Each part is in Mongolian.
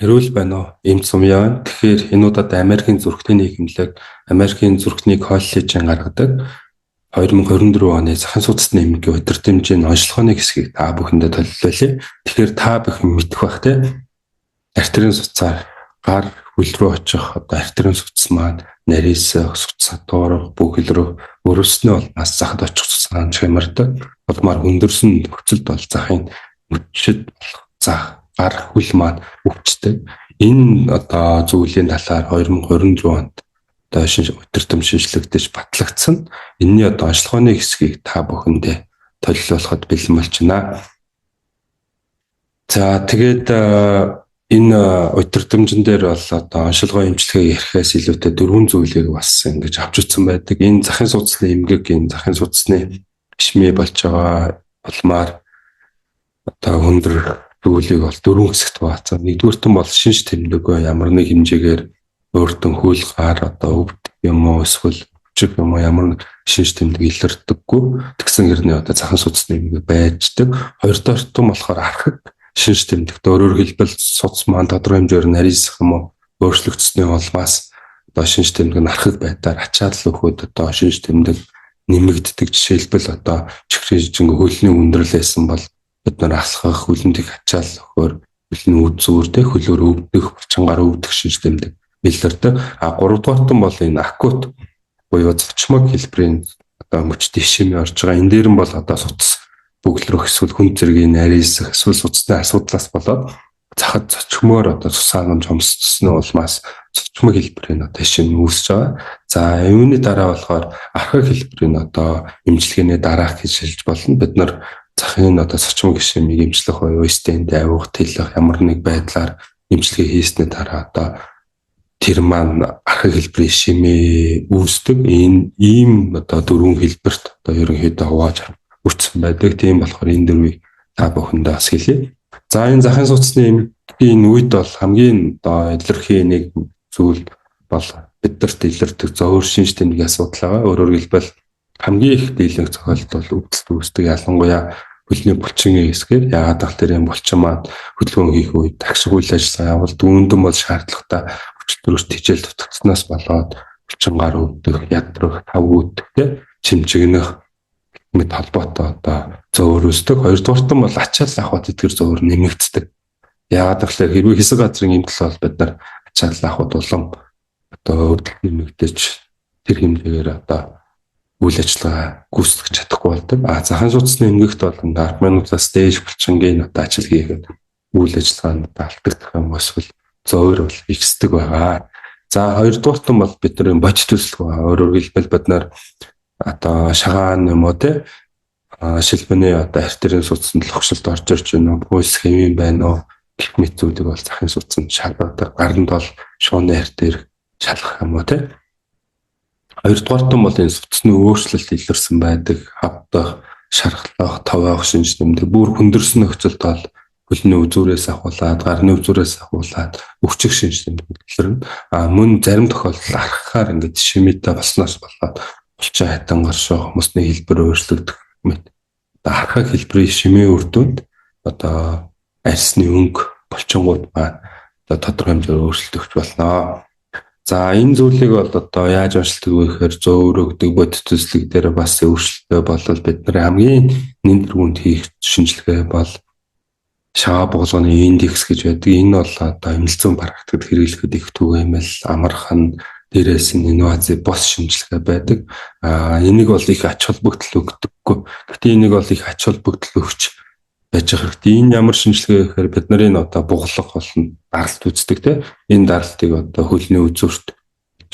Эрүүл байна уу? Эмч Сумья байна. Тэгэхээр энэ удаад Америкийн зүрхний нийгэмлэг, Америкийн зүрхний коллежийн гаргадаг 2024 оны захын судасны эмгэгийн удирдамжийн онцлогооны хэсгийг та бүхэндээ төлөвлөлээ. Тэгэхээр та бүхэн мэдэх бах те. Артерийн судсаар гар хөл рүү очих одоо артерийн судас маань нарийсах, судас хатуурах, бөглөрөх, өрөвснөө бол бас захад очих цуцгаан чимэрдэг. Улмаар хүндэрсэн нөхцөлд бол захын мөчид болох зах гар хөл маань өвчтэй. Энэ одоо зүйлийн талаар 2024 онд одоо өдөртөм шинжлэгдэж батлагдсан. Энийний одоо онцлогооны хэсгийг та бүхэндээ төлөвлөхөд бэлэн болчихно. За тэгээд энэ өдөртөмжн дээр бол одоо онцлогоо эмчилгээ ярихаас илүүтэй дөрвөн зүйлийг бас ингэж авч үзсэн байдаг. Энэ захын судасны эмгэг, энэ захын судасны ишми болж байгаа улмаар одоо өндөр зүйлийг бол дөрвөн хэсэгт хуваацсан. Нэгдүгээрт нь бол шинж тэмдэггүй ямар нэг хэмжээгээр өөртөө хөл гар одоо өвдөх юм уу эсвэл өвчих юм уу ямар нэг шинж тэмдэг илэрдэггүй. Тэгсэн хэрнээ одоо захын судасны эмгэг байждаг. Хоёрдугаарт нь болохоор архаг шинж тэмдэгт, өөрөөр хэлбэл судас маань тодорхой хэмжээгээр нарийсах юм уу өөрчлөгдсөний улмаас одоо шинж тэмдэг нь архаг байдлаар ачаал өгөхөд одоо шинж тэмдэг нэмэгддэг. Жишээлбэл одоо чихрийн хөлний өндөрлөөсөн бол бид нар алхах, хөлөнд их ачаал өгөхөөр хөлний үзүүр тэ хөлөөр өвдөх, булчингаар өвдөх шинж тэмдэг илэрдэг. А гуравдугаарт нь бол энэ акут буюу зочмог хэлбэрийн одоо мөчт ишеми орж байгаа. Энэ дээр нь бол одоо судас бөглөрөх эсвэл хүн зэргийн нарийсах эсвэл судасны асуудлаас болоод захад зочмоор одоо цус хангамж хомсдсны улмаас зочмог хэлбэрийн одоо ишеми үүсэж байгаа. За юуны дараа болохоор архаг хэлбэрийн одоо эмчилгээний дараах гэж хэлж болно. Бид нар захын одоо зочмог ишемийг эмчлэх буюу стенд авих, тэлэх ямар нэг байдлаар эмчилгээ хийсний дараа одоо тэр маань архаг хэлбэрийн ишеми үүсдэг. Энэ ийм одоо дөрвөн хэлбэрт одоо ерөнхийдөө хувааж үрцэн байдаг. Тийм болохоор энэ дөрвийг та бүхэндээ бас хэлье. За энэ захын судасны эмгэгийн үед бол хамгийн одоо илэрхий нэг зүйл бол биднэрт илэрдэг зөөр шинж тэмдгийн асуудал байгаа. Өөрөөр хэлбэл хамгийн их дийлэнх зохиолдол бол өвдөлт үүсдэг. Ялангуяа хөлний булчингийн хэсгээр. Яагаад гэвэл энэ булчин маань хөдөлгөөн хийх үед тагшиг үйл ажиллагаа явуулдаг. Үүндэн бол шаардлагатай хүчил төрөс тэжээл дутагдсанаас болоод булчин гар өвдөх, ядрах, тав үүдэх, чимчигнэх мэт холбоотой одоо зөөр үүсдэг. Хоёрдугаарт нь бол ачаал авахд эдгэр зөөр нэмэгддэг. Яагаад гэвэл хэрвээ хэсэг газрын эмдэл бол бид нар ачаал авахд улам одоо өвдөлт нэмэгдэж тэр хэмжээгээр одоо үйл ажиллагаа гүйцэтгэж чадахгүй болдог. А захын судасны эмгэгт бол 10 минутаас дээш булчингийн одоо ажил хийгээд үйл ажиллагаа нь одоо алдагдах юм эсвэл зөөр бол ихсдэг байгаа. За хоёрдугаарт нь бол бидний бодит төсөл байгаа. Өөрөөр хэлбэл бид нар одоо шагаан юм уу те шилбэний одоо артерийн судасанд логшилт орж ирж байна уу, пульс хэвийн байна уу гэх мэт зүйлийг бол захын судасанд шалгадаг. Гаранд бол шууны артер шалгах юм уу те. Хоёрдугаарт нь бол энэ судасны өөрчлөлт илэрсэн байдаг. Хавдах, шархлах, товоох шинж тэмдэг бүр хүндэрсэн нөхцөлд бол хөлний үзүүрээс ахуулаад, гарны үзүүрээс ахуулаад өвчих шинж тэмдэг илэрнэ. А мөн зарим тохиолдолд архахаар ингээд шимэтэй болсноос болоод булчин хайтан гарших, мөсний хэлбэр өөрчлөгдөх мэт. Одоо архаг хэлбэрийн шимийн үр дүнд одоо арьсны өнгө, булчингууд маань одоо тодорхой хэмжээгээр өөрчлөгдөх болно. За энэ зүйлийг бол одоо яаж онцлдог вэ гэхээр зөөр өгдөг бодит төслөг дээр бас өөрчлөлттэй болвол бид нар хамгийн нэмдэргүнд хийх шинжилгээ бол шаваа буулганы индекс гэж байдаг. Энэ бол одоо эмнэлзүүн практикт хэрэглэхэд их түгээмэл, амархан, дээрээс нь инноваци бос шинжилгээ байдаг. А энийг бол их ач холбогдол өгдөггүй. Гэхдээ энийг бол их ач холбогдол өгч байж байгаа хэрэгтэй. Энэ ямар шинжилгээ гэхээр бид нарын одоо буглах болон даралт үздэг те. Энэ даралтыг одоо хөлний үзүүрт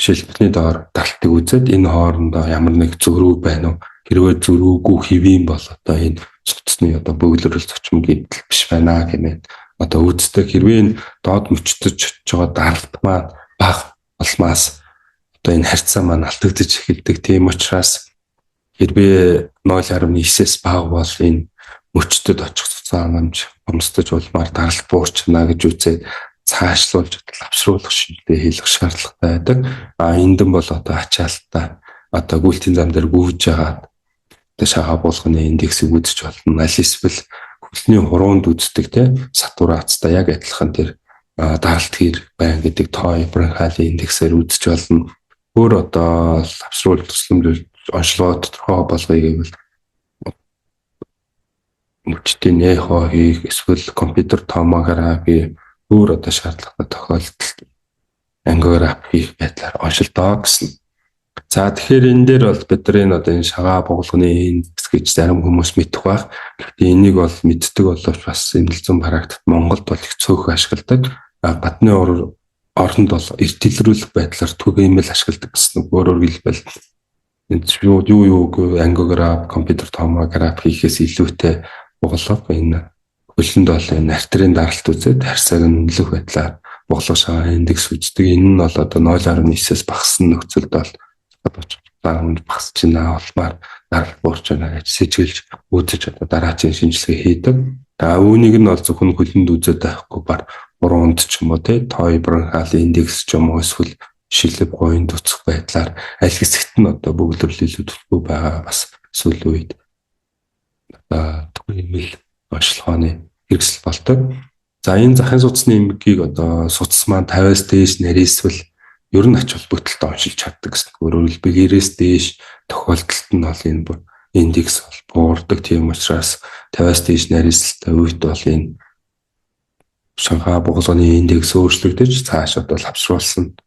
шилбэний доор даралтыг үзээд энэ хоорондоо ямар нэг зөрүү байна уу? Хэрвээ зөрүүгүй хэвийн бол одоо энэ судасны одоо бөглөрөл зочмог гэмтэл биш байна хэмээн одоо үздэг. Хэрвээ энэ доод мөчтөж очиж байгаа даралт маань бага улмаас одоо энэ харьцаа маань алдагдаж эхэлдэг. Тийм учраас хэрвээ 0.9-ээс бага бол энэ мөчтөд очих цуцаа хангамж хомсдож улмаар даралт буурчна гэж үзээд цаашлуулж лавшруулах шинжилгээ хийх шаардлагатай байдаг. А эндэн бол одоо ачаалттай одоо гүйлтийн зам дээр гүйж байгаа одоо шагаа буулганы индексийг үзэж болно. Аль эсвэл хөлний хуруунд үздэг те сатурацтай яг адилхан тэр Даралт хэр байна гэдэг той бронхиалын индексээр үзэж болно. Өөр одоо лавшруулах тусламж онцлогоо тодорхой болгоё гэвэл мөчдийн эхо хийх, эсвэл компьютер томографи, өөр одоо шаардлагатай тохиолдолд ангиографи хийх байдлаар оншилдоо гэсэн. За, тэгэхээр энэ дээр бол бид нар энэ одоо энэ шагаа бугалганы индекс гэж зарим хүмүүс мэдэх байх. Гэхдээ энийг бол мэддэг боловч бас эмнэлэг зүйн практикт Монголд бол их цөөхөн ашигладаг. А гадны оронд бол эрт илрүүлэх байдлаар түгээмэл ашигладаг гэсэн үг. Өөрөөр хэлбэл юу юу юу ангиограф, компьютер томограф хийхээс илүүтэй бугалга энэ хөлөнд бол энэ артерийн даралт үзээд харьцааг нь үнэлэх байдлаар бугалга шагаа индекс үздэг. Энэ нь бол одоо 0.9-ээс багассан нөхцөлд бол одоо хангамж багасч байна, улмаар даралт буурч байна гэж сэжиглэж үзэж одоо дараачийн шинжилгээ хийдэг. За, үүнийг нь бол зөвхөн хөлөнд үзээд байхгүй бар буруунд ч юм уу, те, той бронхиал индекс ч юм уу, эсвэл шилэв гоёнд үзэх байдлаар аль хэсэгт нь одоо бөглөрөл илүү түлхүү байгаа бас сүүлийн үед одоо түгээмэл онцлогооны хэрэгсэл болдог. За, энэ захын судасны эмгэгийг одоо судас маань 50-аас дээш нарийсвал ер нь ач холбогдолтой оншилж чаддаг гэсэн. Өөрөөр хэлбэл 90-ээс дээш тохиолдолд нь бол энэ индекс бол буурдаг. Тийм учраас 50-аас дээш нарийсалтай үед бол энэ шагаа бугалганы индекс өөрчлөгдөж цааш одоо лавшруулсан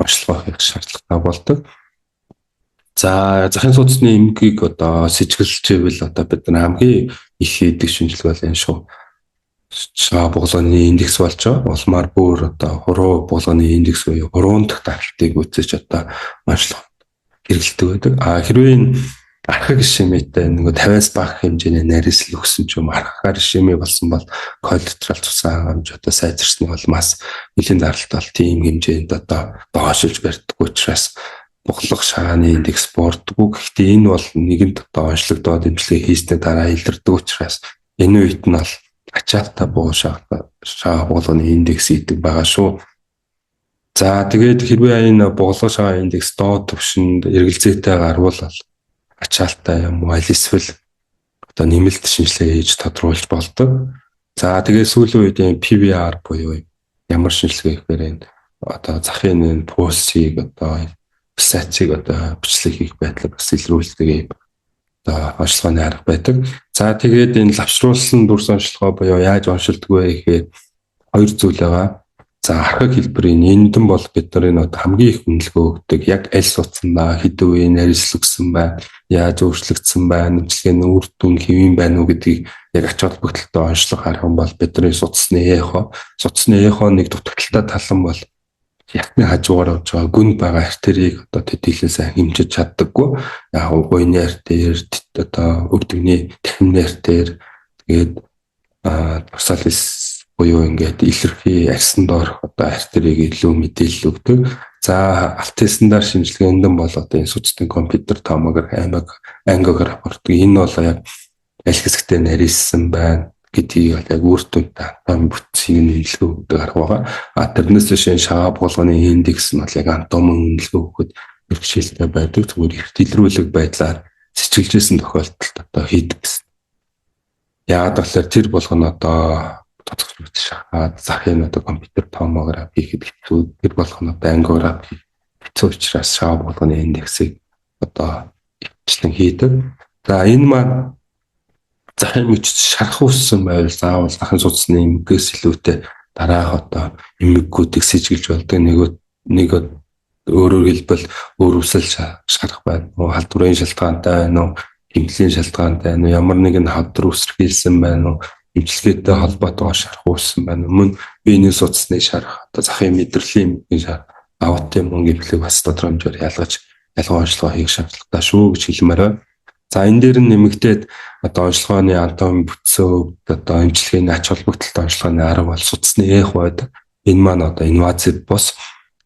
онцлогоо хийх шаардлагатай болдог. За, захын судасны эмгэгийг одоо сэжиглэжээвэл одоо бид нар хамгийн их хийдэг шинжилгээ бол энэ шүү шагаа бугалганы индекс болж байгаа. Улмаар бүр одоо хуруу бугалганы индекс буюу хуруун дахь даралтыг үзэж одоо онцлог хэрэглэдэг байдаг. А хэрвээ энэ архаг ишемитэй нөгөө 50-аас бага хэмжээний нарийсэл өгсөн ч юм, архагаар ишеми болсон бол коллатерал цусан хангамж одоо сайжирсны улмаас хөлийн даралт бол тийм хэмжээнд одоо доошилж барьдаггүй учраас бугалга шагааны индекс буурдаггүй. Гэхдээ энэ бол нэгэнт одоо онцлогдоод эмчилгээ хийсний дараа илэрдэг учраас энэ үед нь бол ачаалтаа буу шагаа бугалганы индекс хийдэг байгаа шүү. За, тэгээд хэрвээ энэ бугалга шагаа индекс доод түвшинд эргэлзээтэй гарвал ачаалттай юм уу, аль эсвэл одоо нэмэлт шинжилгээ хийж тодруулж болдог. За, тэгээд сүүлийн үед энэ PVR буюу ямар шинжилгээ гэхээр энэ одоо захын энэ пульсыг, одоо пульсацийг одоо бичлэг хийх байдлаар бас илрүүлдэг юм одоо онцлогооны арга байдаг. За, тэгээд энэ лавшруулсан дүрс онцлогоо буюу яаж оншилдог вэ гэхээр хоёр зүйл байгаа. За, архаг хэлбэрийн эндэн бол бид нар энэ одоо хамгийн их үнэлгээ өгдөг. Яг аль судсандаа хэд үеийн нарийслэгсэн байна, яаж өөрчлөгдсөн байна, эмчилгээний үр дүн хэвийн байна уу гэдгийг яг ач холбогдолтой онцлог харах юм бол бидний судасны эхо, судасны эхо нэг дутагдалтай талан бол ясны хажуугаар явж байгаа гүнд байгаа артерийг одоо төдийлөн сайн хэмжиж чаддаггүй. Яг гуйны артер, одоо өвдөгний тахимны артер, тэгээд тусаалис буюу ингээд илэрхий арьсан доорх одоо артерийг илүү мэдээлэл өгдөг. За, алтесандар шинжилгээндэн бол одоо энэ судасны компьютер томограф, аймаг ангиограф ордог. Энэ бол яг аль хэсэгтээ нарийссан байна гэдгийг бол яг үр дүнтэй анатоми бүтцийг нь үнэлгээ өгдөг арга байгаа. А тэрнээс биш энэ шагаа булганы индекс нь бол яг анатомийн үнэлгээ өгөхөд бэрхшээлтэй байдаг. Зүгээр эрт илрүүлэг байдлаар сэжиглэжсэн тохиолдолд одоо хийдэг гэсэн. Яагаад гэвэл тэр болгоно одоо тодорхойлогдож шахаад захын одоо компьютер томограф хийхэд хэцүү, тэр болгоно одоо ангиограф хэцүү учраас шагаа булганы индексийг одоо ихэвчлэн хийдэг. За, энэ маань захын мөчид шарах үүссэн байвал заавал захын судасны эмгэгээс илүүтэй дараах одоо эмгэгүүдийг сэжиглэж болдог. Нэг өөрөөр хэлбэл өөр үсэл шарах байна уу, халдварын шалтгаантай байна уу, хэмнэлийн шалтгаантай байна уу, ямар нэгэн хавдар үүсэрхийлсэн байна уу, эмчилгээтэй холбоотойгоор шарах үүссэн байна уу, мөн биений судасны шарах, одоо захын мэдрэлийн эмгэгийн шарах, давтын мөн гэмтлийг бас тодорхой хэмжээгээр ялгаж ялган онцлогоо хийх шаардлагатай шүү гэж хэлмээр байна. За, энэ дээр нь нэмэгдээд одоо онцлогооны анатоми бүтцөө, одоо эмчилгээний ач холбогдолтой онцлогооны арга бол судасны эхо байдаг. Энэ маань одоо инвазив бус.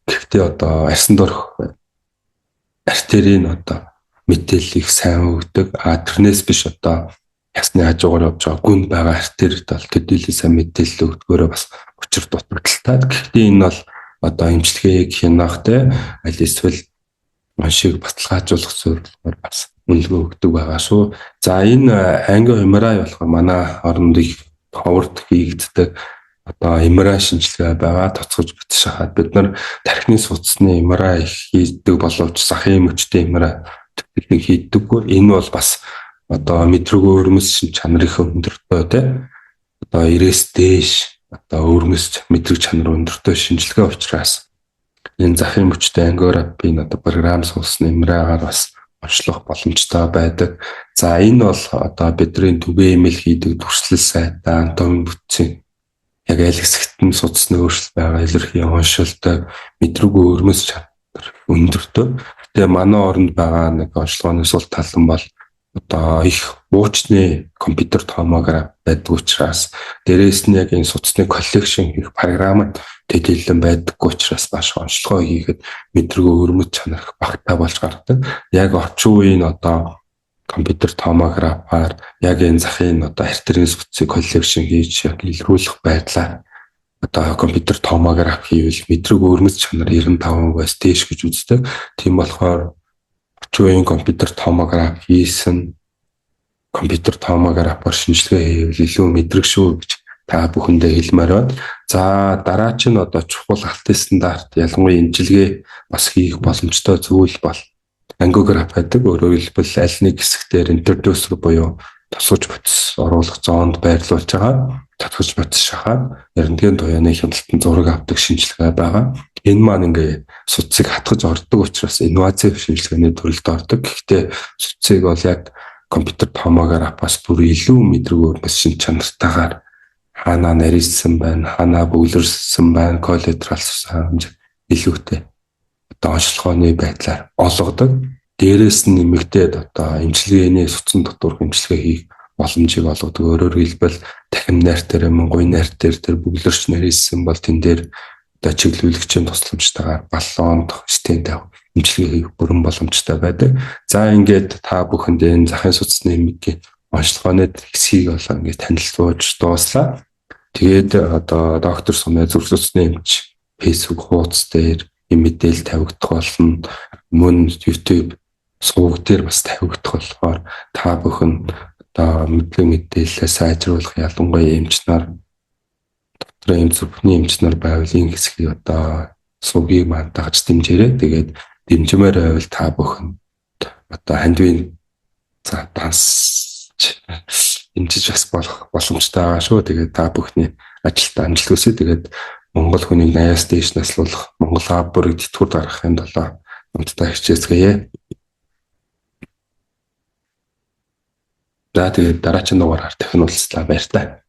Гэхдээ одоо арьсан дорх артерийн одоо мэдээллийг сайн өгдөг. А тэрнээс биш одоо ясны хажуугаар явж байгаа гүнд байгаа артерид бол төдийлөн сайн мэдээлэл өгдгөөрөө бас учир дутагдaltaй. Гэхдээ энэ бол одоо эмчилгээг хянах, те, аль эсвэл шиг баталгаажуулах зорилгоор бас үнэлгээ өгдөг байгаа шүү. За, энэ ангио MRI болохоор манай оронд их ховорд хийгддэг. Одоо MRI шинжилгээ байгаа, тоцгож бүтэж хахад бид нар тархины судасны MRI хийдэг боловч захын мөчтэй MRI төвлөрийг хийдэггүй. Энэ бол бас одоо мэдрэг өвөрмөц шин чанар их өндөртэй тий. Одоо 90-ээс дээш одоо өвөрмөц мэдрэг чанар өндөртэй шинжилгээ учраас энэ захын мөчтэй ангиографийн одоо програм суулсан MRI-гаар бас онцлох боломжтой байдаг. За, энэ бол одоо бидний түгээмэл хийдэг дүрслэл сайтай анатомийн бүтцийн яг аль хэсэгт нь судасны өөрчлөлт байгаа илэрхий оншилдог, мэдрэг өвөрмөц чанар өндөртэй. Тэгээ манай оронд байгаа нэг онцлогооны сул тал нь бол одоо их уучны компьютер томограф байдаг учраас, дээрээс нь яг энэ судасны collection хийх програм төдийлөн байдаггүй учраас маш онцлогоо хийхэд мэдрэг өвөрмөц чанар их багатай болж гардаг. Яг орчин үеийн одоо компьютер томографаар яг энэ захын одоо артерийн судасыг collection хийж яг илрүүлэх байдлаар одоо компьютер томограф хийвэл мэдрэг өвөрмөц чанар 95%-аас дээш гэж үздэг. Тийм болохоор орчин үеийн компьютер томограф хийсэн компьютер томографаар шинжилгээ хийвэл илүү мэдрэг шүү гэж та бүхэндээ хэлмээр байна. За, дараа чинь одоо чухал алтын стандарт, ялангуяа эмчилгээ бас хийх боломжтой зүйл бол ангиограф байдаг. Өөрөөр хэлбэл аль нэг хэсэгтэр introducer буюу тосгож бүтс оруулах зонд байрлуулж байгаа. Тосгож бүтс шахаад рентген туяаны хяналтан зураг авдаг шинжилгээ байгаа. Энэ маань ингээ судсыг хатгаж ордог учраас invasive шинжилгээний төрөлд ордог. Гэхдээ судсыг бол яг компьютер томографаас бүр илүү мэдрэг өвөрмөц шин чанартайгаар хаанаа нарийссан байна, хаанаа бөглөрсөн байна, collateral хэмжээ илүүтэй одоо онцлогооны байдлаар олгодог. Дээрээс нь нэмэгдээд одоо эмчилгээний судсан дотоорх эмчилгээ хийх боломжийг олгодог. Өөрөөр хэлбэл тахим найр дээр мөн гуй найр дээр тэр бөглөрч нарийссан бол тэн дээр одоо чиглүүлэгчийн тусламжтайгаар баллонд стент тавих эмчилгээ хийх бүрэн боломжтой байдаг. За, ингээд та бүхэнд энэ захын судасны эмгэгийн онцлогооны хэсгийг болоо ингээд танилцуулж дууслаа. Тэгээд одоо доктор Сумаа зүрх судасны эмч Facebook хуудас дээр энэ мэдээлэл тавигдах болно. Мөн YouTube суваг дээр бас тавигдах болохоор та бүхэн одоо мэдлэг мэдээлэлээ сайжруулах, ялангуяа эмч нар дотроо эм зүрхний эмч нар байвал энэ хэсгийг одоо сувгийг маань дагаж дэмжээрэй. Тэгээд дэмжмээр байвал та бүхэн одоо хандвийн за дансч дэмжиж бас болох боломжтой байгаа шүү. Тэгээд та бүхний ажилд амжилт хүсье. Тэгээд Монгол хүнийг 80-аас дээш наслуулах, Монгол аав бүрийг тэтгэврт гаргахын төлөө хамтдаа хичээцгээе. За, тэгээд дараагийн дугаараар дахин уулзлаа. Баяртай.